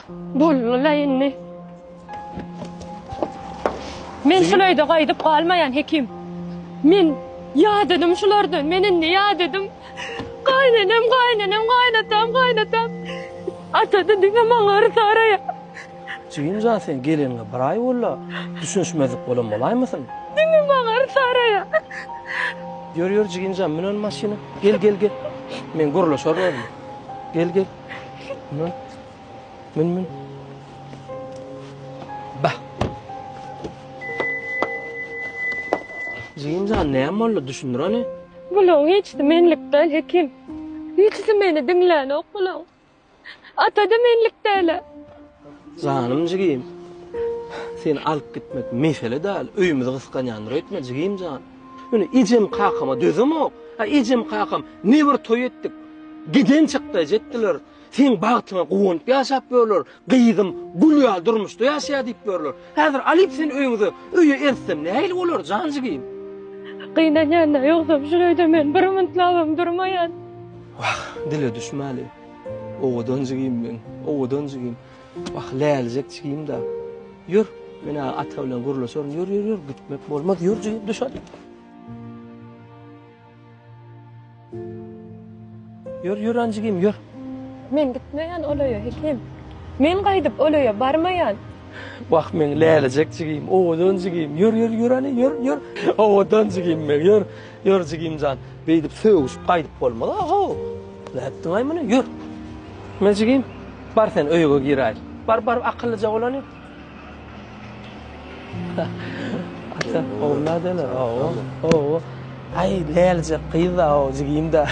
Boldy-la indi. Men şul öýde gaýdyp galmaýan Hekim. Men ýadadym şulardan. Men indi ýadadym. Gaýnenem, gaýnenem, gaýnatam, gaýnatam. Ata-da diňe maňa yrs araýar. Jigim jan sen geleniňe bir aý boldy. Düşünişmezlik bolan bolaýmasyn? Diňe maňa yrs araýar. Ýör ýör jigim jan mün ony maşyna. Gel gel gel. Men gürleşerin özüm. Gel gel. Mün. Mün mün. Bah. Jigim jan näme boldy düşündir ony. Bulaň hiçisi menlik däl Hekim. Hiçisi meni diňlänok bulaň. Ata-da menlik däl-ä. Janym jigim. Seni alyp gitmek mesele däl. Öýümizi gysganýandyr öýtme jigim jan. Ýöne ejem kakama dözemok. A ejem kakam ne bir toý etdik. Giden çykdaýjy etdiler. Seň bagtyňa guwanyp ýaşap ýörler. Gyzym gül ýaly durmuşda ýaşaýar diýip ýörler. Häzir alyp seni öýüňize, öýe eltsem nähili bolar, jan jigim? Gynanýan-da, ýogsam şul öýde men bir mintlabam durmaýan. Wah, dile düşmäli. Owadan jigim meň, owadan jigim. Wah, lälijek jigim-dä. Ýör, men-ä ata bilen gürleşerin. Ýör, ýör, ýör, gitmek bolmaz. Ýör jigim, düş hadi. Ýör, ýör anjigim, ýör. Men gitmeýän ol öýe, Hekim. Men gaýdyp ol öýe barmaýan. Wah, meň lälejek jigim, owadan jigim. Ýör, ýör, ýör hany, ýör, ýör. Owadan jigim meň, ýör. Ýör jigim jan. Beýdip sögüşip gaýdyp bolmaz-a, how. Nätdiň-aý muny, ýör. Men jigim, bar sen öýüňe giräý. Bar, bar, akyllyja bol hany. Ata, oglan hawa, hawa. Aý, lälijek gyz-da, o jigim-de.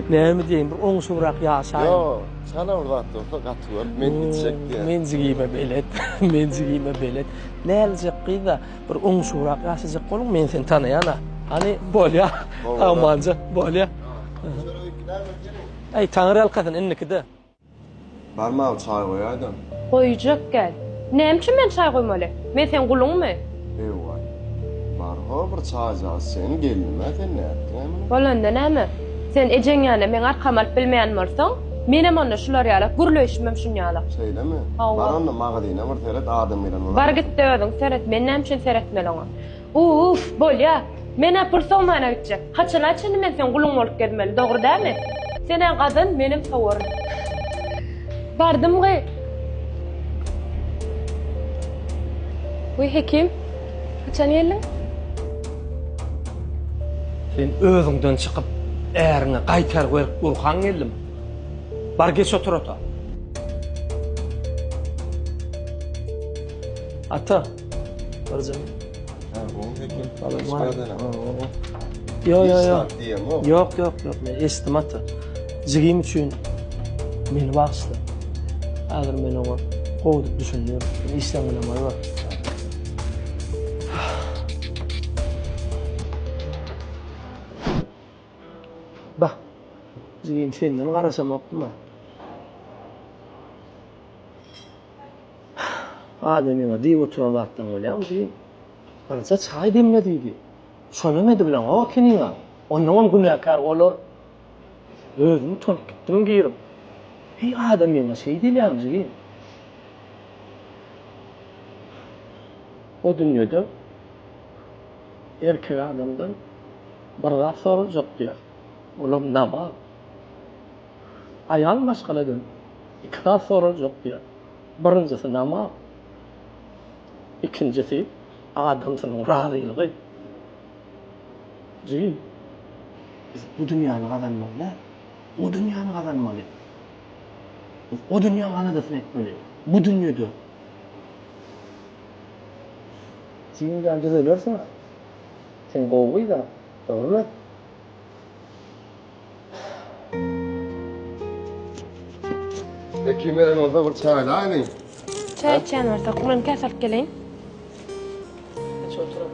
Näme diýeýin, bir oňşubrak ýaşaýyn. Ýok, sana bir zat bolsa gaty görüp men gitjek diýýär. Men jigime belet, men jigime belet. Lälijek gyz-da, bir oňşubrak ýaşajak boluň, men seni tanaýan-a. Hany, bolýa. Amanja, bolýa. Aý, taňryýalkasyn indikide. Barmagy çaý goýaýdam. Goýjak gel. Näme üçin men çaý goýmaly? Men seň guluňmy? Ewaý. Bar-ho bir çaýjagaz içeýin, gelnim-ä sen nätdiň-ä muny? Bolanda näme? Sen ejeň ýanyna meň arkamy alyp bilmeýän bolsaň, menem onda şular ýalak, gürleýşimem şunýalak. Şeýlemi? Hawa. Bar onda magazyna bir seret, adam gelen bolar. Bar git-de özüň seret, men näme üçin seretmeli oňa? Uff, bolýa. Men-ä pul sowmana gitjek. Haçana çenli men seň guluň bolup gezmeli, dogry dälmi? Sen-ä gazan, menem sowaryn. Bardym gy. Wiý, Hekim, haçan geldiň? Sen özüňden çykyp, äriňe gaýtargy berip durkaň geldim. Bar geç otur ota. Ata, birje. Ýok, ýok, ýok. Ýok, ýok, ýok. Men eşitdim ata. Jigim üçin meni bagyşla. Häzir men oňa gowy edip düşündim. Sen işleň bilen boluber. Bah. Jigim senden garaşamokdym-a. Adamyňa diýip oturan zatlaryňy bilýäňmi diýip, birje çaý demle diýdi. Şonam edibileňok ekeniň-a. Onnoňam günäkär olar. Özüm utanyp gitdim girip. Heý, adamyňa şeý diýilýärmi jigim? O dünýede erkek adamdan bir zat soraljak diýýär. Olam namaz. Aýal maşgaladan iki zat soraljak diýýär. Birinjisi namaz, ikinjisi adamsynyň razylygy. Jigim, biz bu dünýäni gazanmaly däl, o dünýäni gazanmaly. Biz o dünýäň aladasyny etmeli, bu dünýede. Jigim jan düzelersiň-ä. Sen gowy gyz-a, dogrumy? Hekim gelen bolsa bir çaýlaýlyň. Çaý içýän bolsak, ulan käse alyp geleýin. Geç oturak.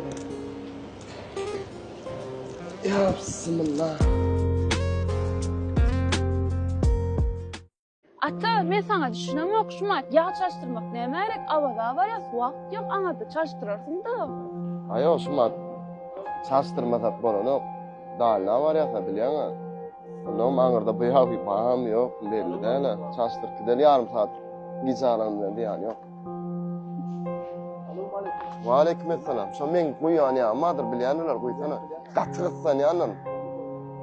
Ýa bismillah. Ata, men saňa düşünemok, şumat ýag çalşdyrmak nämä gerek, Awaza barýas, wagt ýok, aňyrda çalşdyrarsyň-da. Aý ýok, şumat çalşdyrmasak bolanok. Dalna barýas-a, bilýäň-ä. Onnoňam aňyrda bu ýag bamy ýokmy belli däl-ä. Çalşdyryp gideli ýarym sagat. Gije alan bilen zyýany ýok. Waleýkim essalam. Şo meň guýan ýagym bardyr, bilýändirler, guýsana. Gaty gyssanýandyr.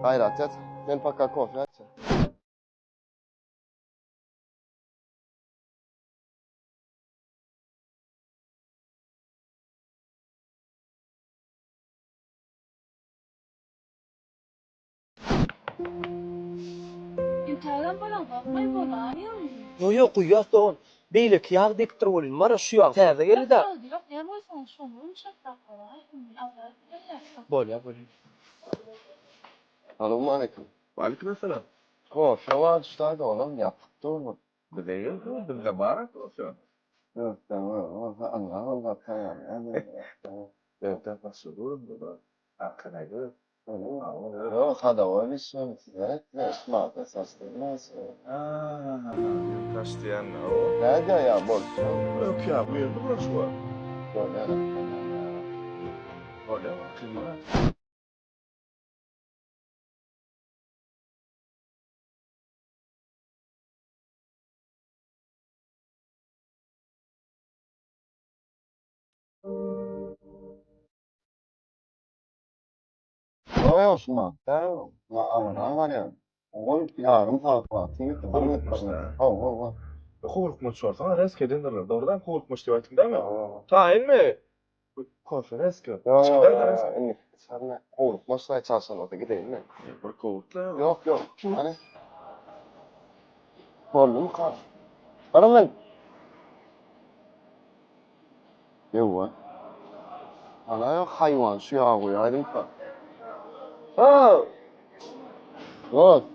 Gaýrat et. Men paka kofe açýan. Intägem bolanokmaý bolaýyň. Ýok ýok guýýas dogan. Beýleki ýag dikdir welin bar şu ýag täze geldi-dä. Ýok näme bolsaň şony ýumşatrak bolaýsyn azaryp gelýär. Bolýa bolýa. Salowmaleýkim. Waleýkim essalam. Kofe bar şutaýda olam ýapyk dur. Bize ýok bizde bar kofe. Dörtden bolsa ylgap ylgap taýýarlaýan. Dörtden başga dur da. Arkaňa gör. Ýok sadawoý işleň size etmez saçdyrmaz. Taş diýen o. Näde ýa bolsun. Ök ýa bu ýerde bular şu wagt. Bolýar. Bolýar. Ýok, şu wagtda Awaza barýan. Ol ýarym sagat wagtyň ýetdi, bir minut bir minut. Hawa, hawa. Howlukmaç bolsaň, resk edendirler. Dogrudan howlukmaç diýip aýtdyň dämi? Taýynmy? Kofe resk. Ýok, ýok, indi çarna howlukmaç çalşan bolsa gideýin men. Bir kowutla. Ýok, ýok. Hany. Boldumyka? Baram men. Ýowa. Ana ýok haýwan şu ýagy guýaýdymka. Ha! Dost,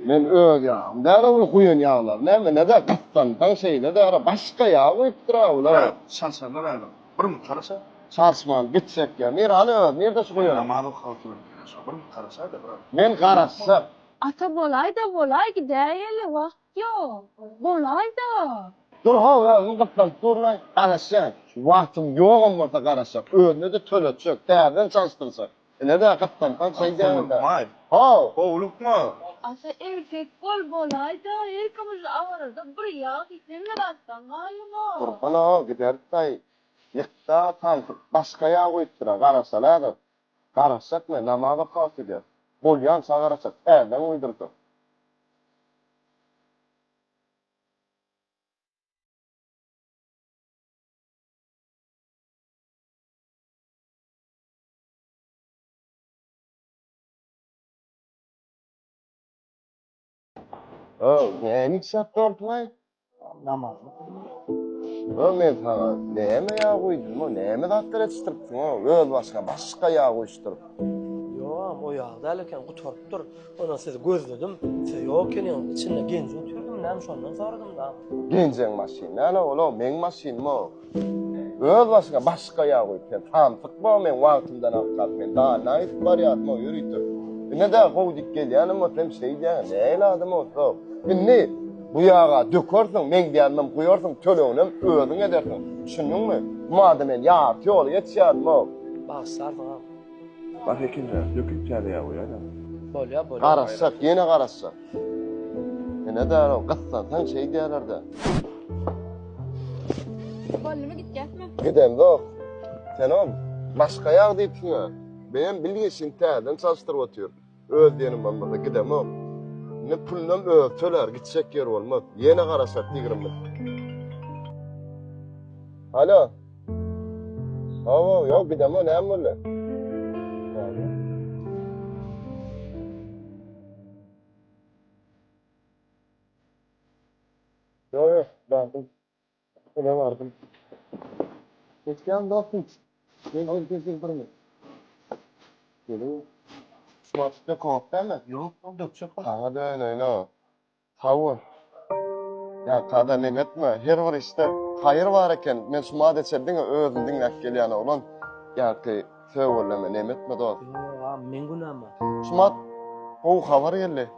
men öz ýagym däl ol guýan ýaglar. Näme nede gyssansaň şeýle däl, başga ýag guýupdyr-a bular. Çalşarlar häzir. Bir minut garaşa. Çalşman gitjek ýa. Nire hany öz, nirde şu guýan? Namaz okap oturan. Şo bir minut garaşaý-da bir. Men garaşjak. Ata bolaý-da bolaý gidäýeli wagt ýok. Bolaý-da. Dur how özüň gyssanyp durlaý. Garaşýan. Wagtyň ýogam bolsa garaşjak. Özüne-de töletjek. Täzeden çalyşdyrjak. Ine-dä gyssansaň şeýdýäňiz-dä. Howlukmaý. How! Howlukma. Ata erkek bol bolaý-da erkimiz awarada bir ýag hemme zatdan gaýyba. Gurban-ow gideris-aý. Ýykda samsyk başga ýag guýupdyr-a. Garaşaly häzir. Garaşjak men, namaz okap gidýär. Bolýança garaşjak, täzeden guýdurjak. Öw, näme işläp dursuň-aý? Namaz. Öw, men saňa näme ýag guýdum-ow, näme zatlar etişdiripsiň-ow, öz başyňa başga ýag guýuşdyryp. Ýogam, o ýag däl eken, gutarypdyr. Ondan sizi gözledim, siz ýok ekeniňiz, içinde Genji otyrdym, näme şondan soradym-da. Genjeň maşyny näle ol-ow, meň maşynym-ow. Öz başyňa başga ýag guýup sen samsyk bo meň wagtymdan artgap men dana gidip barýadym-ow ýörite. Ine-dä gowy diýip gelýänim bolsa hem şeýdýäň nähili adam bolsa. Indi bu ýaga dökersiň meň diýenimem guýarsyň töleginem özüň edersiň. Düşündiňmi? Bu mada men ýarty ýoly geçýädim-ow. Bagyşlarsyň agam. Bar Hekimjan, döküp täze ýag guýaýda. Bolýa bolýa. Garaşjak, ýene garaşjak. Ine-dä, gyssansaň şeýdýärler-dä. Boldumy gitýäsmi? Gidemzok. Senem başga ýag diýipsiň-ä. Menem bilgeşin täzeden çalyşdyryp otyr. Öz diýenim bolmasa gidemok. Indi pulunam özi tölär, gitjek ýeri bolmaz. Ýene garaşar tigrimmiz. Alo. Hawa, ýok gidemok, näme boldy? Näme? Ýok, ýok, bardym. Öne bardym. Geçýän dostum. Gel, gel, gel, gel, bir minut. Geliň. Smartda kofemi? Ýok, dökjek bol. Saňa döneýin-ow. Sag bol. Ýa kada nem etme. Her bir işde haýyr bar eken. Men şu mada çenli diňe özümi diňläp gelýän oglan. Ýaňky sögünleme nem etme dost. Ýok, agam, meň günäm bar. Şumat gowy habar geldi.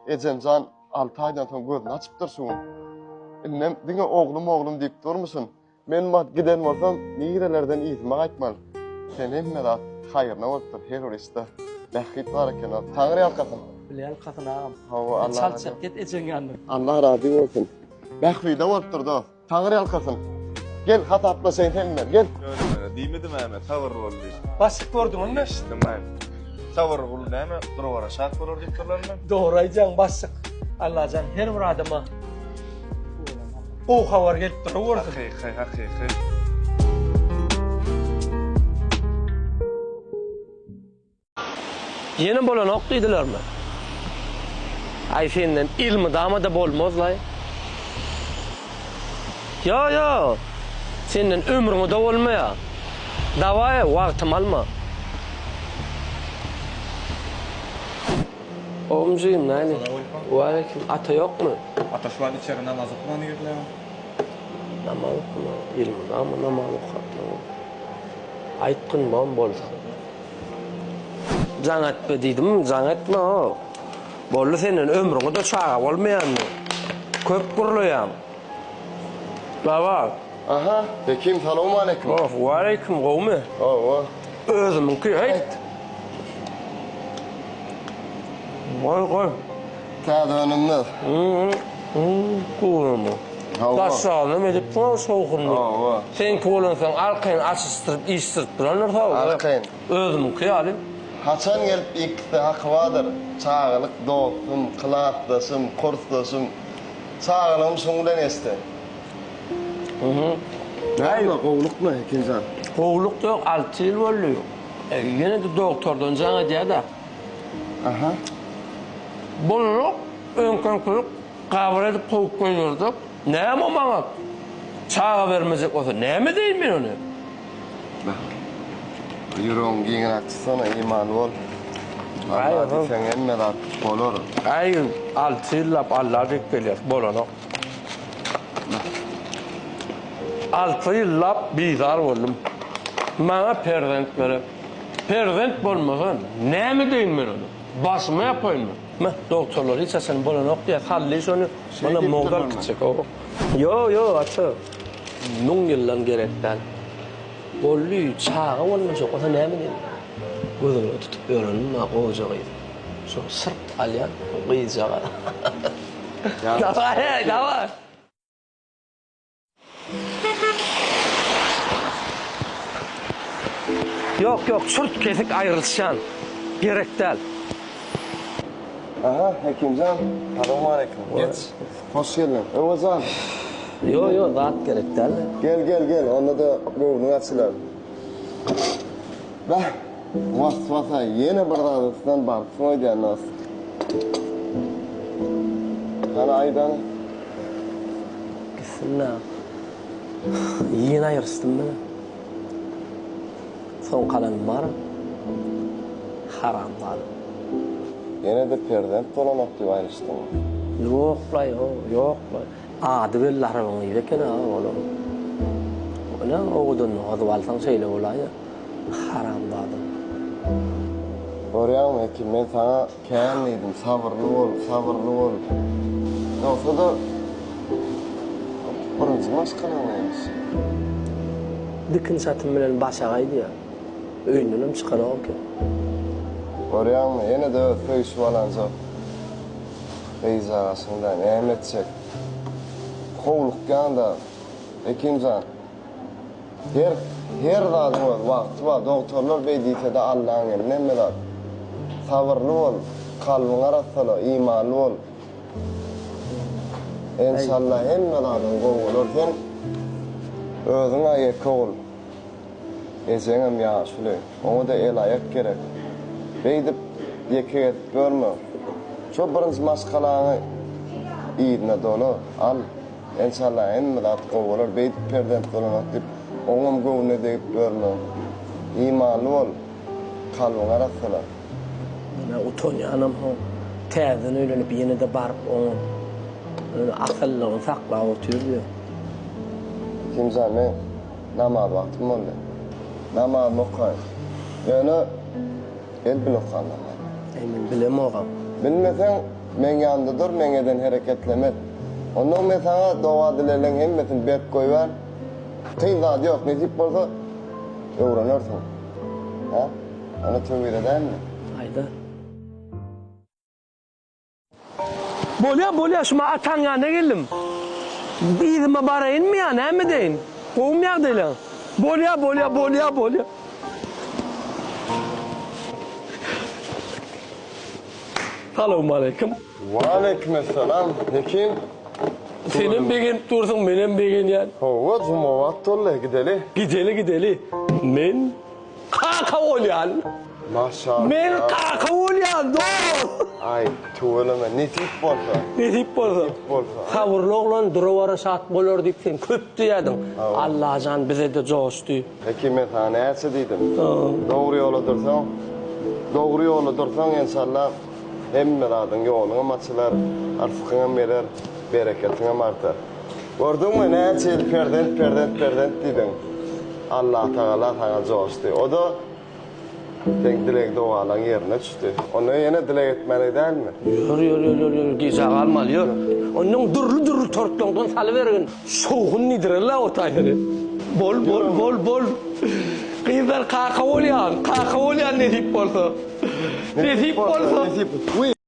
Ejemjan 6 aýdan soň gözüni açypdyr şu gün. Indem diňe oglum oglum diýip durmuşyn. Men mat giden bolsam nirelerden yzyma gaýtmaly. Sen hemme zat haýryna bolupdyr her bir işde bähbit bar eken Taňry ýalkasyn. Bile ýalkasyn agam. Hawa Allah. Çaltjak git ejeň ýanyna. Allah razy bolsun. Bähbide bolupdyr dost. Taňry ýalkasyn. Gel hasaplaşaýyn sen bilen. Gel. Ýöne ýöne diýmedim näme sabyrly bol diýip. Başlyk gördüňizmi? Eşitdim aý. Sabyrly gul näme durabara şat bolar diýipdirlermi? Dogry aýdýaň başlyk. Allajan her bir adama gowy habar gelip durubersin. Hakyky hakyky. Ýene bolanok diýdilermi? Aý senden elmydama-da bolmaz-laý. Ýo, ýo, senden ömrüňe-de bolmaýar. Dawaý, wagtymy alma. Gowmy jigim, näli? Waleýkim. Ata ýokmy? Ata şu wagt içeri namaz okamana girdiler. Namaz okama, elmydama namaz okapdyr. Aýtgyn bom bolsa. Jaň etme diýdim, jaň etme o. Boldy senden ömrüňe-de çaga bolmaýandy. Köp gürleýäň. Baba. Aha, Hekim salowmaleýkim. Oh, waleýkim, gowumy? Hawa. Özümiňki, heýt. Goý, goý. Täze önümler. Gowumy? Hawa. Daşragyny edipsiň-ow şowhunly. Hawa. Seňki bolansoň arkaýyn açyşdyryp, iýişdirip durandyr sag. Arkaýyn. Özümiňki ýaly. Haçan gelip ikisi haky bardyr. Çagalyk dostum, klasdaşym, kursdaşym. Çagalygym şuň bilen geçdi. Näme, gowulykmy, Hekimjan? Gowulyk ýok, alty ýyl boldy. Ýene-de dogtordan jaň edýär-de. Aha. Bolanok, öňki-öňkülik gabyr edip kowup goýberdik. Näme o maňa çaga bermejek bolsa, näme edeýin men ony? Bak. Ýüregiňi giňräk tutsana, imanly bol. Alla diýseň hemme zat bolar. Aý, alty ýyllap Alla diýip gelýäs, bolanok. Alty ýyllap bizar boldum. Maňa perzent gerek. Perzent bolmasa, näme edeýin men ony? Başyma ýapaýynmy? Meh, dogtorlar hiç haçan bolanok diýýär. Hally şony mana mugt alyp gitjek. Ýo, ýo, ata. Müň ýyldan gerek däl. Boldy, çaga bolmajak bolsa näme edeýin? Göz öňüne tutup ýörenim bar, goja gyz. Şony syrp alýan gyzjagaz. Dawaý, heý, dawaý! Ýok ýok çürt kesik aýrylyşýan. Gerek däl. Aha Hekimjan salowmaleýkim geç hoş geldiň Öwezjan. Ýok ýok zat gerek däl. Gel gel gel onda-da göwnüň açylar. Beh was-wasa ýene bir zat etseň barsyň öýdýän dost. Hany aýdany. Gitsin-dä. Ýene aýryşdym men. Soň galanym bar. Haramzada. Ýene-de perzent bolanok diýip aýryşdyňmy? Ýok-la, ýok, ýok-la. Ady belli harabyň yzy eken-a olaryň. Ine, owadanlygy gazyp alsaň şeýle bolaýýa. Haramzada. Görýäňmi, Hekim, men saňa Kän diýdim, sabyrly bol, sabyrly bol. Ýogsa-da, birinji maşgalaň nämiş? Dikin çatym bilen başagaý diýýär. Öýündenem çykanok eken. Görýäňmi, ýene-de öz söýşüp alanja gyzjagaşyň-da, näme etjek? Howlukýaň-da, Hekimjan. Her her zadyň öz wagty bar dogtorlar beý diýsede Allaň elinde hemme zat. Sabyrly bol, kalbyňy arassala, imanly bol. Enşalla hemme zadyň gowy bolar sen özüňä ýeke ogul. Ejeňem ýaşuly, oňada el aýak gerek. Beýdip ýeke gezip ýörme. Şo birinji maşgalaňy yzyna dola, al. Enşalla hemme zat gowy bolar beýdip perzent bolanok diýip oňam göwnüne degip ýörme. Imanly bol. Kalbyňy arassala. Menä utanýanam ho. Täzeden öýlenip ýene-de baryp oňa ýöne asyllygyny saklap otyr diýýär. Hekimjan men namaz wagtym boldy. Namazymy okaýyn. Ýöne El bil okan namaz. Eý men bilemogam. Bilmeseň meň ýanymda dur meň eden hereketlerimi et. Onnoň men saňa doga dilegleň hemmesini berip goýbän. Kyn zady ýok nesip bolsa öwrenersiň. Hä? Onda töwir edäýinmi? Aýda. Bolýa bolýa şu ma ataň ýanyna geldim. Yzyma baraýynmy ýa näme edeýin? Gowumy ýagdaýlaň? Bolýa, bolýa, bolýa, bolýa. Salowmaleýkim. Waleýkimessalam, Hekim. Senem begenip dursuň, menem begenýän. Hawa, juma wagt boldy, gideli. Gideli, gideli. Men kaka bolýan. Maşallah. Men kaka bolýan, dost. Aý, tüweleme, nesip bolsa. Nesip bolsa. Nesip bolsa. Sabyrly oglan dura-bara şat bolar diýip sen köp diýýärdiň. Allajan bize-de joşdy. Hekim men saňa näçe diýdim. Dogry ýola dursaň, dogry ýola dursaň enşalla hemme zadyň ýoluňam açylar, yrskyňam geler, bereketiňem artar. Gördüňmi näçe ýyl perzent perzent perzent diýdiň. Allatagala saňa joşdy. O-da Seň dileg-dogalaň ýerine düşdi. Onda ýene dileg etmeli dälmi? Ýör, ýör, ýör, ýör, ýör, gijä galmaly, ýör. Onnoň dürli-dürli tortlaňdan salybergin. Şowhun diýdirerler o taýlary. Bol, bol, bol, bol. Gyzlar kaka bolýan, kaka bolýan nesip bolsa. Nesip bolsa. Nesip.